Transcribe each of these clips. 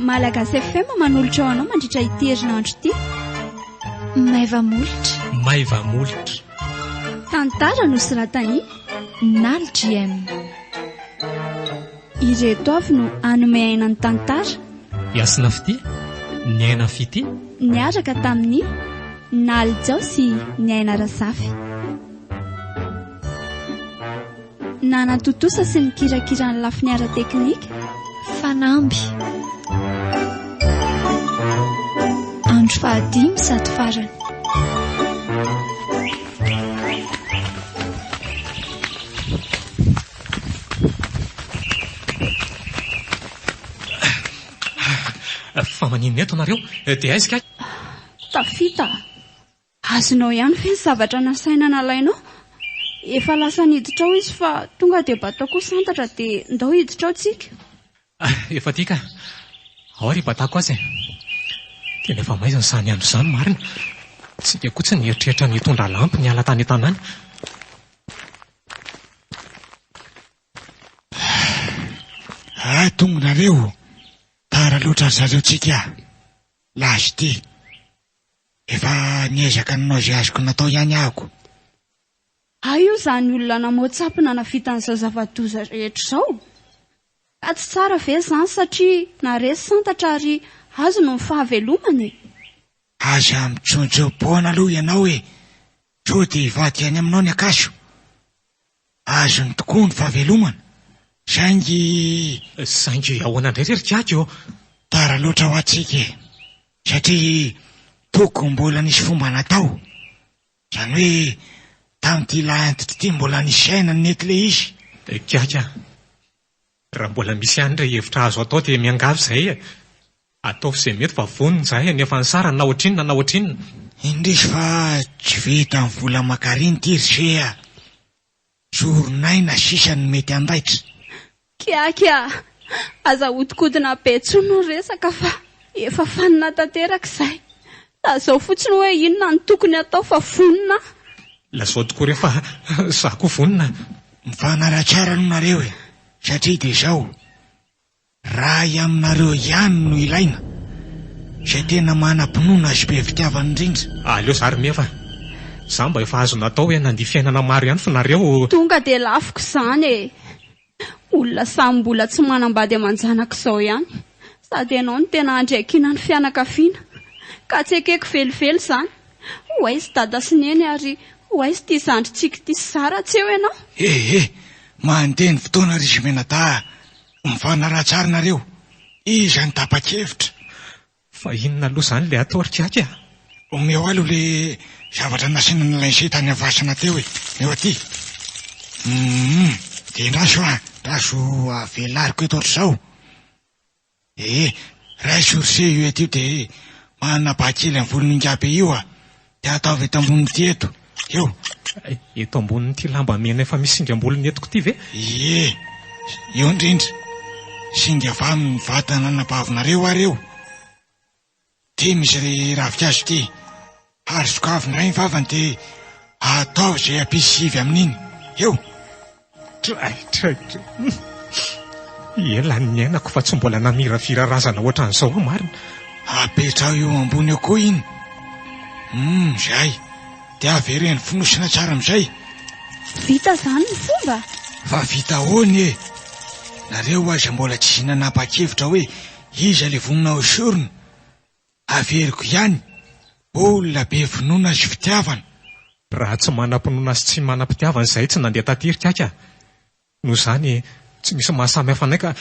Malagasy FM manolotra ho anao mandritra ity herinandro ity. Maiva molotra. Maiva molotra. Tantara nosoratan'i Naly JM. Ireto avy no hanome aina ny tantara. Hasina Fitia, Niaina Fitia. Niaraka tamin'i Naly Jao sy Niaina Razafy. Nanatontosa sy nikirakira ny lafiny ara-teknika. Fanamby. Andro fahadimy sady farany. Fa maninona eto nareo? Dia aiza kay? Tafita a! Azonao ihany ve ny zavatra nasaina nalainao? Efa lasa niditra ao izy fa tonga dia batao koa santatra dia ndao hiditra ao tsika. Efa aty ka. Ao ary hibatako azy e. Tena efa maizina izany andro izany marina. Tsika koa tsy nieritreritra ny hitondra lampy niala tany an-tanàna. Ah, tonga nareo. Tara loatra ry zareo tsika. Lasa ity. Efa niezaka nanao izay azoko natao ihany ahako. Hay io izany olona namoa-tsapy nanavita an'izao zava-doza rehetra izao? Ka tsy tsara ve izany satria naresy santatra ary azony ny fahavelomana e? Aza mitsontsoa-poana aloha ianao e! Sao dia hivadika any aminao ny akaso. Azony tokoa ny fahavelomana, saingy. Saingy ahoana indray re ry Kiaky ô? Tara loatra ho antsika e! Satria tokony mbola nisy fomba natao. Izany hoe tamin'ity lahy antitra ity mbola nisy aina nety ilay izy. Kiaky a! Raha mbola misy ihany re hevitra azo atao dia miangavy izahay e! Ataovy izay mety fa vonona izahay hanefa ny sarany na ohatrinona na ohatrinona. Indrisy fa tsy vitan'ny vola aman-karena ity ry se a! Zoron'aina sisa no mety handaitra. Kiaky a! Aza ahodikodina be intsony ny resaka fa efa fanina tanteraka izay. Lazao fotsiny hoe inona no tokony hatao fa vonona aho. Lazao tokoa re fa za koa vonona. Mifanara tsara aloha nareo e, satria dia izao, Ray aminareo ihany no ilaina, izay tena manam-pinoana sy be fitiavana indrindra. Aleo za ry Meva a! Za mba efa azo natao hoe nandia fiainana maro ihany fa nareo. Tonga dia lafiko izany e! Olona samy mbola tsy manambady aman-janaka izao ihany, sady ianao no tena andry iankinan'ny fianakaviana, ka tsy ekeko velively izany. Ho aiza dada sy neny ary ho aiza ity zandrintsika ity sy za raha tsy eo ianao? Eh eh! Mandeha ny fotoana ry Zimenadahy a! Mifanaraha tsara nareo! Iza no tapa-kevitra? Fa inona aloha izany ilay atao ry Kiaky a? Omeo ahy aloha ilay zavatra nasiana ny lynx tany am-fasana teo e! Omeo aty! Humm! Dia ndraso a! Ndraso avelariko eto ohatr'izao! Ee, raiso ry se io eto io dia manana kely amin'ny volon'ingahy be io a! Dia ataovy eto ambonin'ity eto. Eo. Eto ambonin'ity lamba mena efa misy singam-bolony entiko ity ve? Ie, eo indrindra. Singa avy amin'ny vatana anabavinareo ary eo. Ity misy ry ravinkazo ity. Ary sokafy indray ny vavany dia ataovy izay hampisy sivy amin'iny. Eo. Tray, tray, tray. Ela ny niainako fa tsy mbola namiravira razana ohatran'izao aho marina. Apetraho eo ambony eo koa iny. Hum, izay. Dia avereno fonosina tsara amin'izay. Vita izany ny fomba? Fa vita ahoana e? Nareo aza mbola tsy nanapa-kevitra hoe iza ilay vonona hosorona. Averiko ihany, olona be finoana sy fitiavana. Raha tsy manam-pinoana sy tsy manam-pitiavana izahay tsy nandeha taty ry Kiaka a! Noho izany, tsy misy maha samy hafa anay ka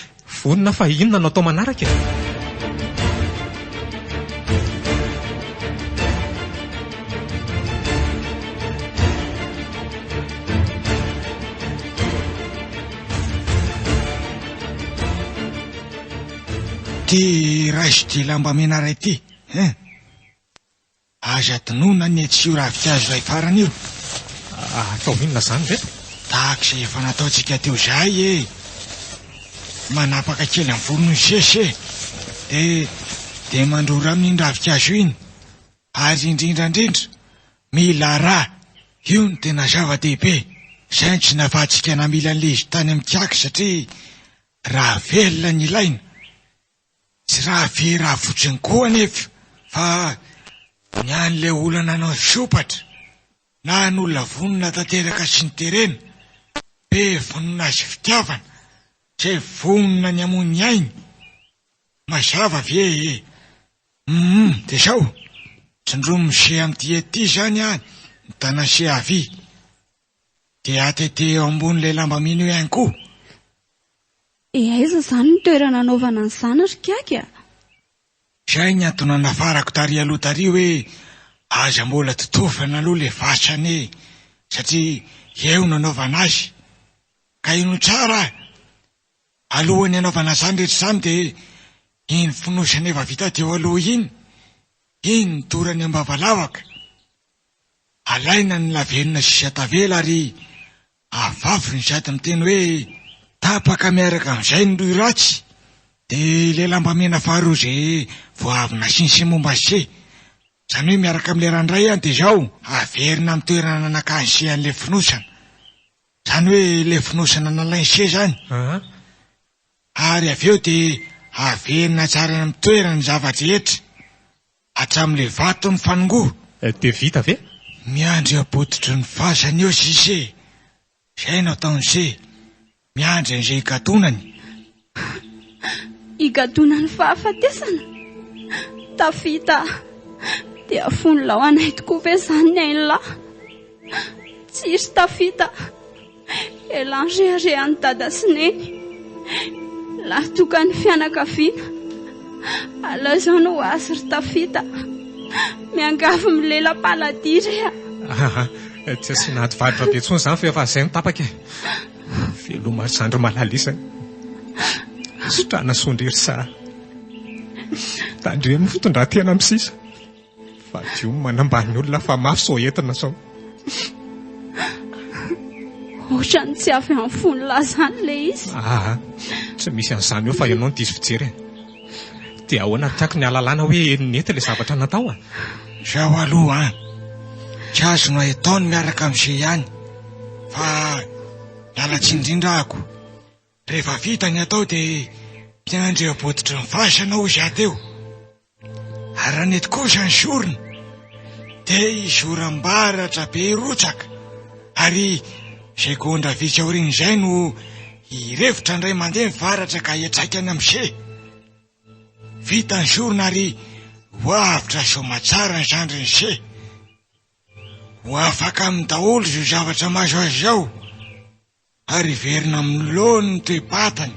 vonona aho fa inona no atao manaraka e? Ty raiso ty lamba mena ray ty hein! Aza adinoina anie tsy io ravinkazo iray farany io. Atao inona izany re? Tahaka izay efa nataontsika teo izay e! Manapaka kely amin'ny volony sesa e! Dia dia mandrora amin'iny ravinkazo iny. Ary indrindra indrindra, mila rà! Io no tena zava-dehibe. Izay no tsy nahafahantsika namily an'ilay izy tany amin'ny kiaka satria raha velona no ilaina. Tsy raha vera fotsiny koa anefa fa ny an'ilay olona nanao ny sompatra na ny olona vonona tanteraka sy niterena, be finoana sy fitiavana, izay vonona ny hamoy ny ainy. Mazava ve e? Humm dia zao, tsindromin'i se amin'ity hety ity izany an, ny tanan'i se havia. Dia atete eo ambonin'ilay lamba mena eo ihany koa. Dia aiza izany ny toerana anaovana an'izany ry Kiaky a? Izay ny antony nanafarako tary aloha tary hoe aza mbola totofana aloha ilay fasana e, satria eo no anaovana azy. Ka henoy tsara a! Alohan'ny hanaovana izany rehetra izany dia iny fonosana efa vita teo aloha iny, iny ny torany am-bava lavaka. Alaina ny lavenona sisa tavela ary afafy ny sady miteny hoe tapaka miaraka amin'izay ny rohy ratsy dia ilay lambamena faharoa izay vao avy nasiany momba se. Izany hoe miaraka amin'ilay ranoray an dia izao averina amin'ny toerana nakany se an'ilay fonosana. Izany hoe ilay fonosana nalain'i se izany. Ary avy eo dia averina tsara any amin'ny toerany ny zava-drehetra. Hatramin'ilay vato nifanongoa. Dia vita ve? Miandry eo am-pototry ny fasana eo sisa e! Izay no ataon'i se, miandry an'izay higadonany. Higadonan'ny fahafatesana? Tafita! Dia afon'ilao anay tokoa ve izany ny ain'lah? Tsia ry Tafita! Elah nireharehan'i dada sy neny. Lahy tokan'ny fianakaviana. Alao izao no ho azy ry Tafita. Miangavy milela-paladia re a. Aa, tsy asiana ady varotra be intsony izany fa efa izay no tapaka e. Veloma ry zandry malala isany. Sitrana soa ndry ry saha. Tandremo ny fitondran-tena amin'ny sisa. Fadio ny manambany olona fa mafy sao entina sao. Ohatran'ny tsy avy amin'ny fon'i lahy izany ilay izy. Aa, tsy misy an'izany eo fa ianao no diso fijery e. Dia ahoana ry Tiako ny ahalalana hoe nety ilay zavatra natao a? Izao aloha an, tsy azonao atao ny miaraka amin'i se ihany fa miala tsiny indrindra ako. Rehefa vita ny atao dia mpiandry eo am-pototry ny fasana hoy izaho teo. Ary raha nety kosa ny sorona dia hisy oram-baratra be hirotsaka ary segondra vitsy aorian'izay no hirefotra indray mandeha ny varatra ka hiantraika any amin'ny se. Vita ny sorona ary ho avotra soamatsara ny zandrin'ny se. Ho afaka aminy daholo izao zavatra mahazo azy izao. Ary hiverina amin'ny laoniny ny toe-batany.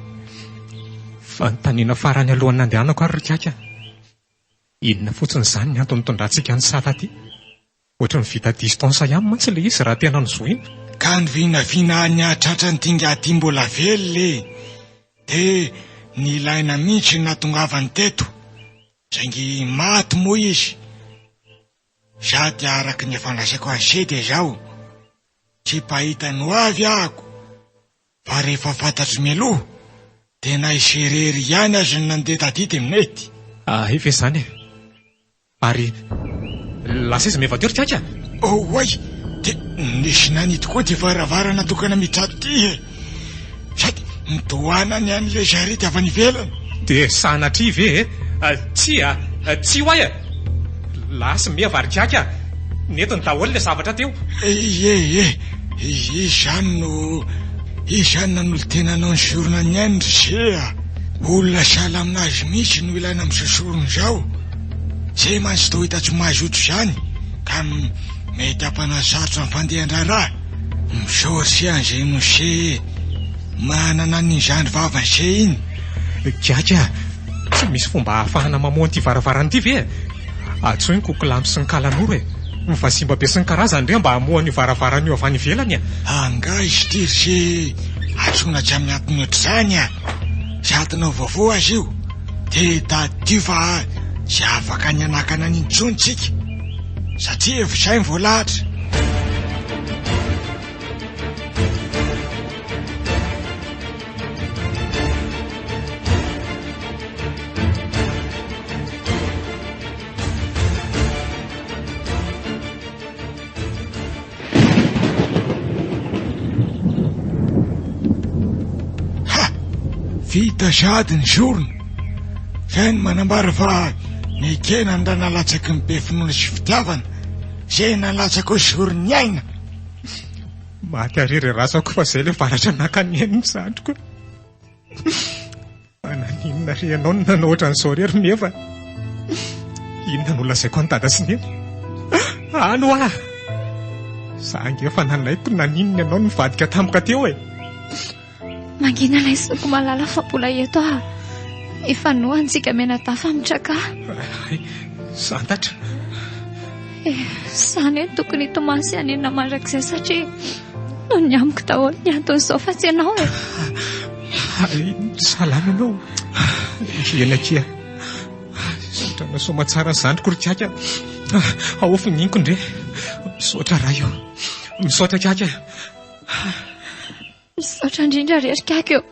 Fanontaniana farany alohan'ny nandehanako ary ry Kiaka a! Inona fotsiny izany ny antony nitondrantsika an'i Sala aty? Ohatry ny vita distance ihany mantsy ilay izy raha tena nozohiana. Ka ny vinavina ny hahatratra ny dinga aty mbola velona e! Dia nilaina mihitsy ny nahatongavany teto, saingy maty moa izy. Sady araka ny efa nolazaiko an'se dia izao, tsy mpahita ny ho avy ahako, fa rehefa fantatro mialoha, dia na ise irery ihany aza no nandeha taty dia mety. Hay ve izany e! Ary lasa iza meva teo ry Kiaka? Oay! Dia nisy nanidy koa ity varavarana tokana miditra ato ity e! Sady nidohana ny an'ilay sarety avy any ivelany. Dia sanatria ve e? Tsia, tsia ho ahy e! Lasa meva ry Kiaka a! Nentiny daholo ilay zavatra teo. Ie, ie, izy izany no, izy izany nanolo-tena hanao ny sorona ny ainy ry se a! Olona sahala aminazy mihitsy no ilaina amin'izao sorona izao. Zay mantsy toa hita tsy mazoto izany ka mety hampanasarotra ny fandehan-draharaha. Misaory se an'izay no se manana an'iny zandry vavany se iny. Kiaka a! Tsy misy fomba ahafahana mamoha an'ity varavarana ity ve e? Antsoy ny kokolampo sy ny kalanoro e! Ny vazimba be sy ny karazany re mba hamoha an'io varavarana io avy any ivelany e! Angaha izy ity ry se antsoina tsy amin'ny antony ohatr'izany a! Sady vaovao azy io dia tadidio fa tsy afaka ny hanakana an'iny intsony tsika satria efa izay ny voalahatra. Vita sahady ny sorona. Izay no manambara fa nekena ny ra nalatsaky ny be finoana sy fitiavana, izay nalatsaka ho soron'ny aina. Maty àry ry razako fa izay ilay varatra naka ny ain'ny zandriko. Fa naninona re ianao no nanao ohatran'izao re ry Meva? Inona no lazaiko an'i Dada sy Neny? Any hoa! Za ange efa nanaiko naninona ianao no nivadika tampoka teo e! Mangina ilay zoky malala fa mbola eto aho. Ifanohantsika mianadahy fa mitraka. Hay, santatra. Eh, izany hoe tokony hitomany sy hanenina mandrakizay satria noho ny amiko daholo ny anton'izao fa tsy ianao e. Hay, salama ianao. Eny akia. Sitrana soamatsara zandriko ry kiaka. Ao fininiko ndre. Misaotra ray o. Misaotra kiaka. Misaotra indrindra re ry Kiaka eo.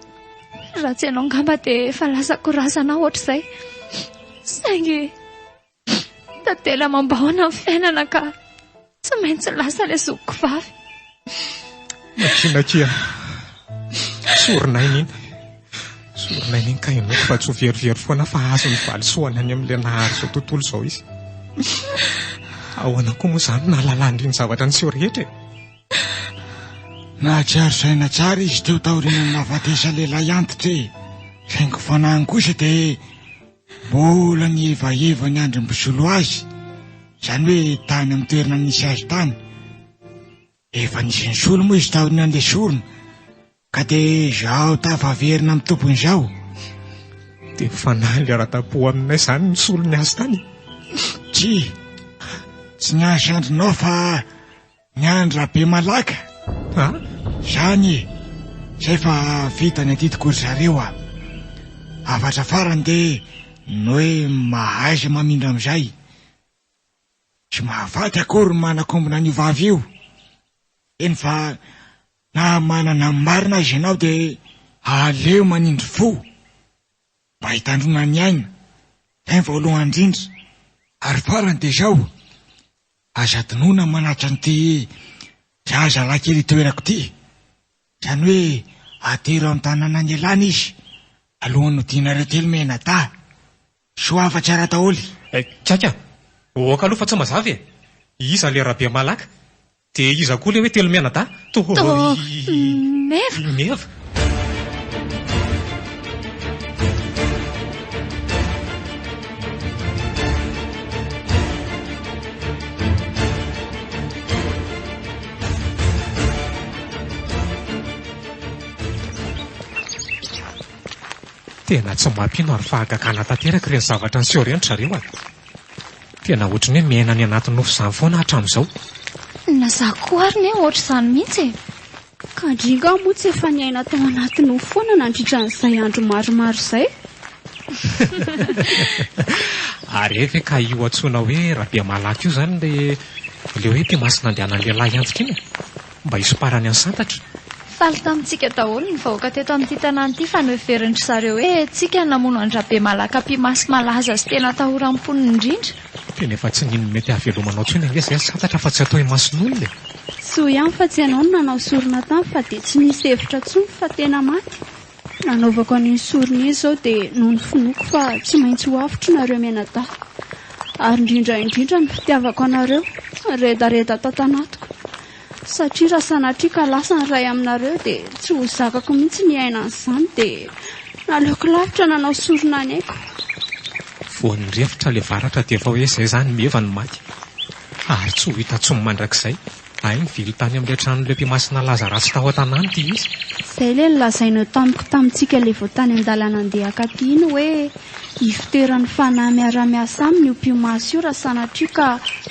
Raha tsy ianao angamba dia efa lasako razana aho ohatr'izay. Saingy tantely amam-bahona ny fiainana ka tsy maintsy lasa ilay zokiko vavy. Makina akia. Soron'aina iny. Soron'aina iny ka inoako fa tsy ho verivery foana fa hahazo ny valisoany any amin'ilay nahary izao tontolo izao izy. Ahoana koa moa izany no nahalalany ireny zavatra niseho rehetra e? Nahatsiaro saina tsara izy teo taorian'ny nahafatesan'ny lehilahy antitra e. Saingy fanahiny kosa dia mbola nihevaheva ny andry mpisolo azy, izany hoe tany amin'ny toerana nisy azy tany. Efa nisy nisolo moa izy taorian'ilay sorona, ka dia izao tafaverina amin'ny tompony izao. Dia fanahy ilay ratapo aminay izany nisolo ny azy tany e? Tsia, tsy ny azy andrinao fa Ny an-dry Rabemalaka a! Zany e! Zay fa vita ny adidiko ry zareo a! Hafatra farany dia ny hoe mahaiza mamindra amin'izay. Tsy mahafaty akory ny manakombona an'io vavy io. Eny fa na manana ny marina aza ianao dia aleo manindry fo mba hitandroana ny aina. Izay ny voalohany indrindra. Ary farany dia izao, Aza adinoina manatitra an'ity zazalahy kely itoerako ity. Izany hoe atero amin'ny tanàna nialana izy alohan'ny hodianareo telo mianadahy. Soava tsara daholo. Kiaka, ok aloha fa tsy mazava e! Iza le Rabemalaka? Dia iza koa le hoe telo mianadahy? Toa meva. Meva. Tena tsy mampino ary fahagagana tanteraka ireny zavatra niseho ireny ry zareo a! Tena ohatran'ny hoe miaina any anaty nofy izany foana aho hatramin'izao. Na za koa ary ne ohatr'izany mihitsy e! Ka ndry nga moa tsy efa niaina tao anaty nofy foana nandritra an'izay andro maromaro izay? Ary hay ve ka io antsoina hoe Rabemalaka io izany le le hoe mpimasy nandehanan'ny lehilahy antitra iny e? Mba hisomparany an'i Santatra. Faly tamintsika daholo ny vahoaka teto amin'ity tanàna ity fa noheverin-dry zareo hoe tsika no namono an-dRabemalaka mpimasy malaza sy tena atahoran'ny mponina indrindra. Tena efa tsy nino ny mety hahavelomanao intsony ange izay ry Santatra fa tsy atao imason'olona e! Soa ihany fa tsy ianao no nanao sorona tany fa dia tsy nisy hevitra intsony fa tena maty. Nanaovako an'iny sorona iny izao dia noho ny finoako fa tsy maintsy ho avotro nareo mianadahy. Ary indrindra indrindra ny fitiavako anareo, redareda tatanatiko. Satria raha sanatria ka lasa ny iray aminareo dia tsy ho zakako mihitsy ny hiaina an'izany dia naleoko lavitra nanao sorona ny aiko. Vao nirefotra ilay varatra dia efa hoe izay izany meva no maty. Ary tsy ho hita intsony mandrakizay. Hay nivily tany amin'ilay tranon'ilay mpimasy nalaza ratsy tao an-tanàna ity izy. Izay ilay nolazainao tamiko tamintsika ilay vao tany an-dalana handeha hakaty iny hoe ifoteran'ny fanahy miara-miasa aminy io mpimasy io raha sanatria ka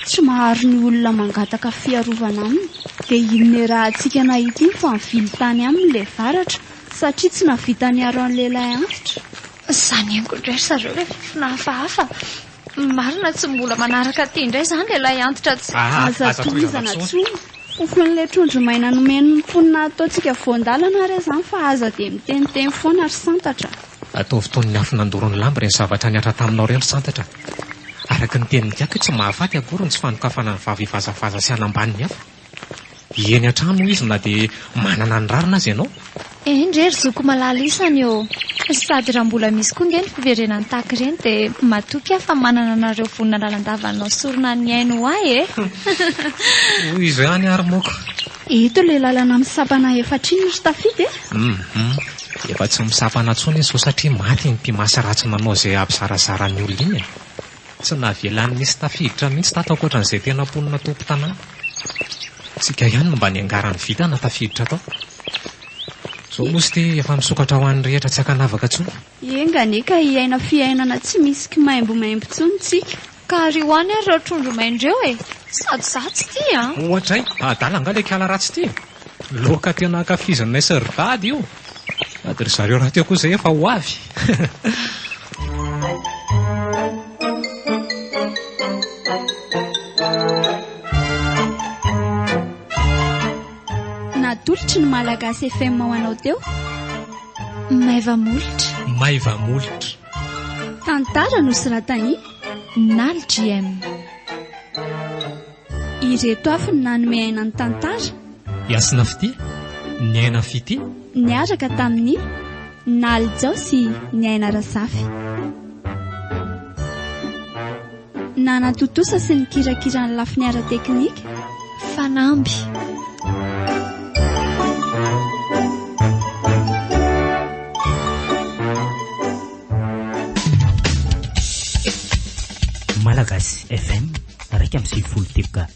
tsy maharo ny olona mangataka fiarovana aminy. Dia iny niarahantsika nahita iny fa nivily tany aminy ilay varatra satria tsy nahavita niaro an'ilay lahy antitra. Izany henoko indray ry zareo ilay fofona hafahafa. Marina tsy mbola manaraka aty indray izany ilay lahy antitra tsy. Aza tohizana tsony. Fofon'ilay trondro maina nomen'ny mponina ataontsika voan-dalana re izany fa aza dia miteniteny foana ry santatra. Ataovy toy ny afo nandoro ny lamba ireny zavatra nihatra taminao ireny ry santatra. Araka ny tenin'i Kiaka tsy mahafaty akory ny tsy fanokafana ny vava hivazavaza sy hanambany ny hafa. Eny hatrany hoy izy na dia manana ny rariny aza ianao. Eny re ry zoky malala isany ô! Sady raha mbola misy koa nge ny fiverenany tahaka ireny dia matoky aho fa manana anareo vonona lalandava hanao sorona ny ainy ho ahy e! Hoy izy ihany ary moa ka. Eto ilay lalana misampana efatra iny ry Tafita e! Hum efa tsy misampana intsony izy izao satria maty iny mpimasy ratsy nanao izay hampizarazara ny olona iny e! Tsy navelany nisy tafiditra mihitsy tato ankoatran'izay tena mponina tompon-tanàna. Tsika ihany no mba niangaran'ny vintana tafiditra tao. Izao moa izy ity efa misokatra ho an'ny rehetra tsy ankanavaka intsony. Enga anie ka hiaina fiainana tsy misy kimaimbomaimbo intsony tsika. Ka ary ho any ary ireo trondro maina ireo e! Sady izaho tsy tia an! Ohatray, adala angaha ilay kala ratsy ity e! Laoka tena ankafizinay sy ry dada io. Sady ry zareo rahateo koa izay efa ho avy. Natolotry ny Malagasy FM ho anao teo. Maiva molotra. Maiva molotra. Tantara nosoratan'i Naly JM. Ireto avy no nanome aina ny tantara. Hasina Fitia, Niaina Fitia. Niaraka tamin'i Naly Jao sy Niaina Razafy. Nanatontosa sy nikirakira ny lafiny ara-teknika. Fanamby. Malagasy FM 91 teboka.